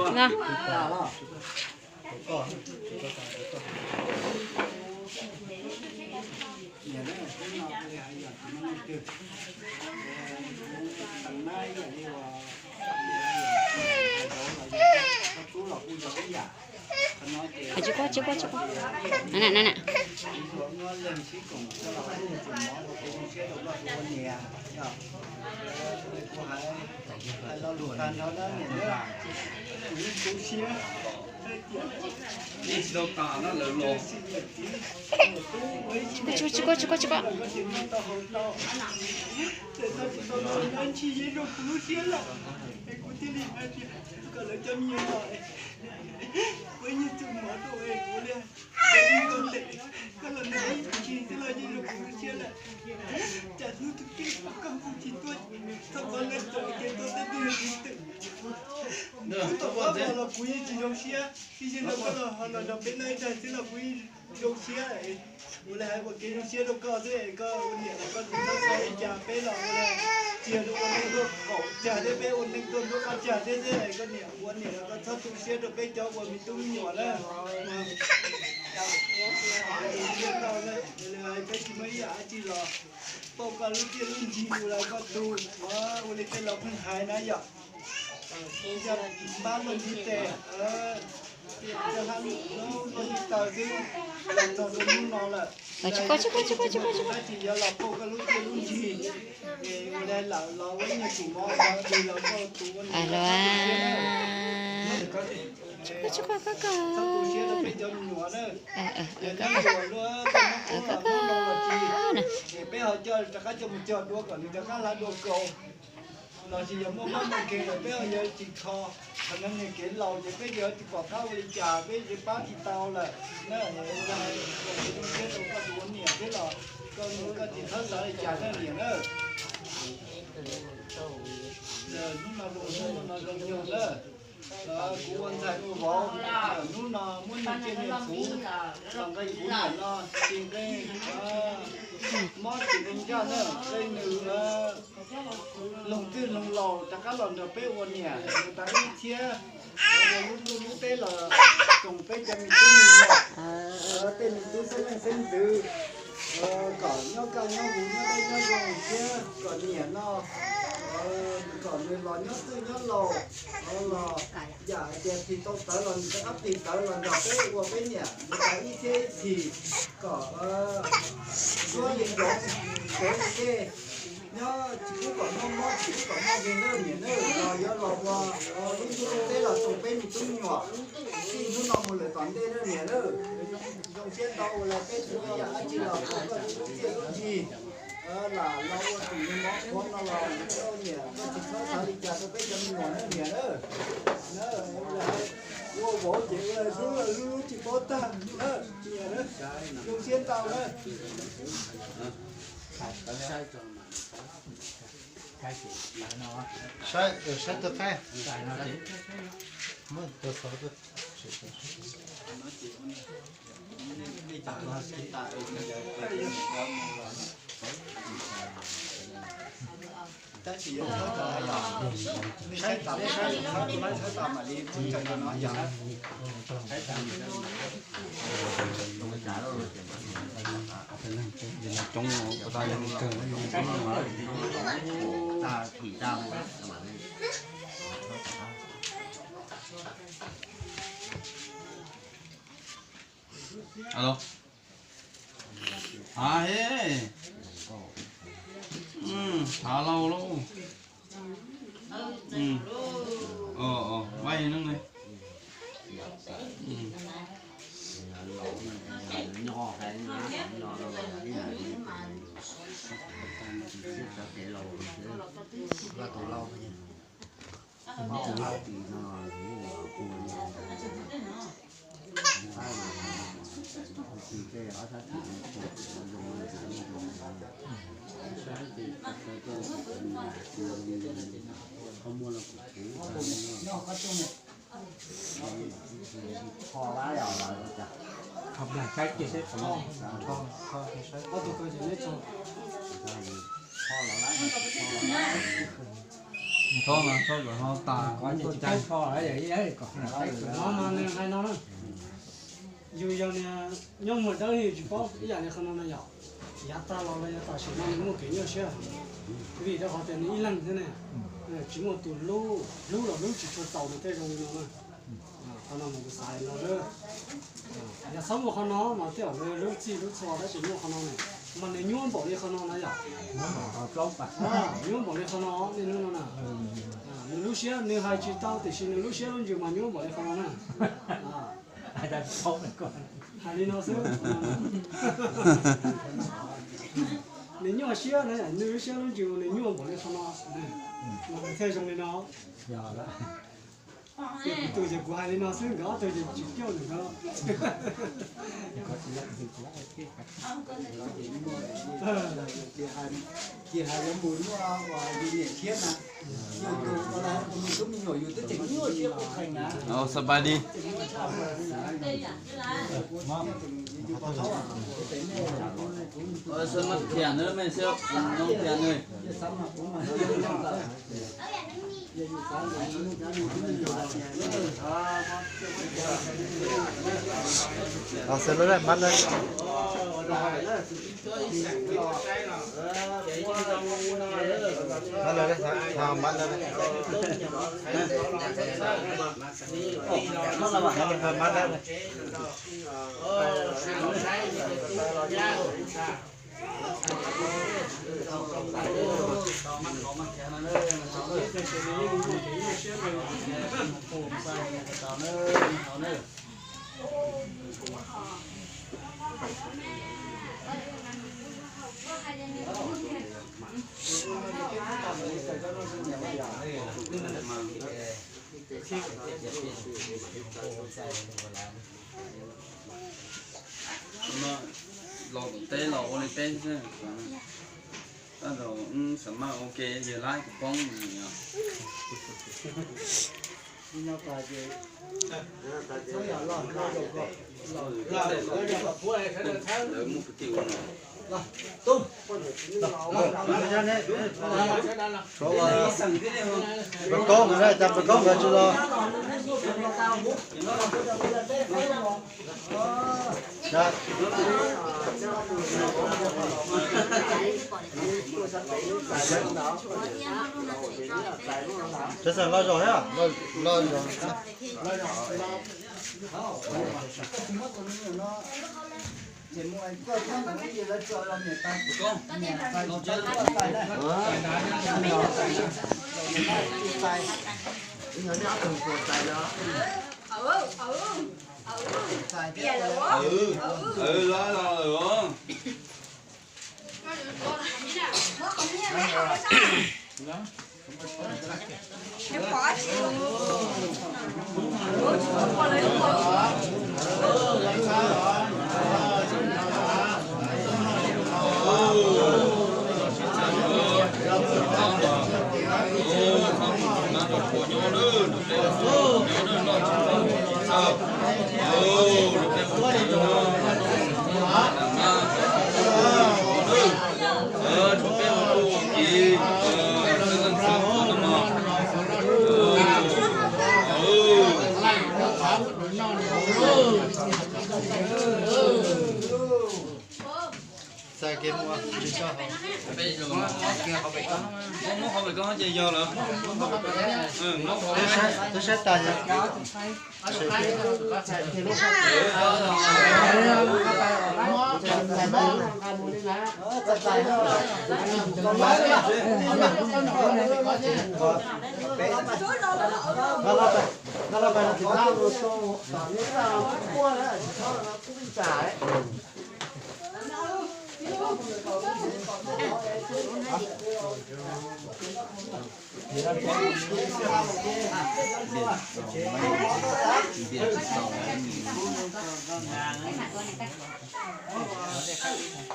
Nga. Tsis quaj, tsis quaj, tsis quaj. Nab, nab, nab. Tsis quaj, tsis quaj, tsis quaj. Kuv tau pab los kuv yeej tsis zoo siab, tib si no koj los ho los nrog peb noj ib tag xwb los kuv yeej zoo siab. Kuv li hais ua kev zoo siab rau koj xwb es koj ua niam los koj tsis txhob xav li cas, peb los ua tsis yog ua neej tuaj qaum cag thiab, peb ua neej tuaj nruab qab cag thiab xwb es koj niam ua niam los koj txhob tu siab rau peb cov ua me tub me nyuam na. Peb tsis muaj ib yam dab tsi los pauj koj lub txiaj lub ntsig ua li koj tug, ua li tej laus pheej hais na yom. Npab luag ntiv tes, luag ntiv taw xwb, los txog rau hnub no lawm. Tab sis yuav los pauj koj lub txiaj lub ntsig, es ua li lawm los ua ib nyuag tsum mov ua dig los pauj tus ua niam los txhob tu siab na. Txhob tu siab rau peb cov me nyuam na. Yog nyob luag luag tej Hmoob qub los Hmoob no los tsis, es peb ho coj rov qab coj mus cog dua kom nws rov qab hlab dua kaus. Los sis yog muaj mob muaj nkeeg lawm peb ho yuav tsis kho, qhov no niag kev laus ces peb yuav tsis pom qab ua li cas, peb yuav pab tsis tau lawm na. Zoo siab rau koj tus ua niam thiab los koj, koj tsis txhob xav li cas na niam na. Hnub no zoo, hnub no zoo nyoog na. Kuv ua ntxhais ua vauv, hnub no muab nws cia niam txuv los nqe kuv niam no, tsis nqe mob tsis nqe ntsaj na, nqe nws loog txwj loog laus rov qab los nrog peb ua niam, nws tas ib txhiab ua lub ntuj lub teb los koom peb cov me tub me nyuam, tej me tub xeeb leej xeeb ntxwv, kom nyob kaj nyob huv nyob deb nyob zoo thiab kom niam no, kom nws los nyob txwj nyob laus, los yam hais tias phis tau tawv los nws rov qab phis tawv los nrog peb ua peb niam nws tas ib txhiab ib phis, kom suab li nyob kev li tej, nyob tsis pub kom mob mob tsis pub kom mob nkeeg na niam na, los yuav los ua lub ntuj lub teb los koom peb me tub me nyuam, txij hnub no mus lawm tom ntej na niam na. Zoo siab ntau uas peb tsis muaj yam dab tsi los pauj koj lub txiaj lub ntsig, lam los ua tus me mov khuav no los koj niam koj tsis txhob xav li cas rau peb cov me nyuam na niam na. Ua vauv ces ua hlub hlub tsis paub tag na. Zoo siab ntau na. Saib, saib tus qaib. Tab sis yog txhob tau yog, saib tas, saib tas mam li tseem no yog. Coob, alo. Hav he, hav lauj lauj. Vaj neej ne. Thaub no thaub kom ho tas. Qhov no mas nws hais no na, yus yog niag nyob muag dawb yus tsis paub ib yam li qhov no na yom. Yav tag los los yog tam sim no nws muaj kev nyuaj siab, vim rau qhov tias nws ib leeg xwb ne, tsis muaj tus hlub, hlub los hlub tsis tshua txaus nws thiaj zoo li no na. Qhov no mas kuv xav li no xwb. Yog txhob muaj qhov no mas tej zaum nws hlub txij hlub txhua tab sis muaj qhov no ne, mas nws nyuaj npaum li qhov no na yom. Nyuaj npaum li qhov no, niaj hnub no na. Nws lub siab nws hais tsis tau tiam sis nws lub siab lub ntsws mas nyuaj npaum li qhov no na. Hais li no xwb. Nws nyuaj siab na, nws lub siab lub ntsws mas nws nyuaj npaum li qhov no, mas nws thiaj zoo li no. Ces kuv tus ces kuv hais li no xwb, nkawd ob tug ces tsis coj nws nkawd. Ces hais yuav mus nyob uas yus niam thiab na, yus tus uas tus me tub me nyuam yus twb tseem nyuaj siab qhov khees na. Xab pais di. Xab mas thiam nws, mej xab mas thiam nws. Xwb lawm, mab lawm. Mab lawm, mab lawm. Mab lawm. Los tom teb los ua li peb xwb. Tab tom xav maj ua ke yawg laib kuv poob. Lawv muaj kwv tij ua no. Peb koob nkawd, cas peb koob nkawd tsis los. Tsev xeem los zaum thiab, los zaum. Txais kev mus, tsis tso. Muab qhov pem koj ces yog lawm. Twb saib tas yog.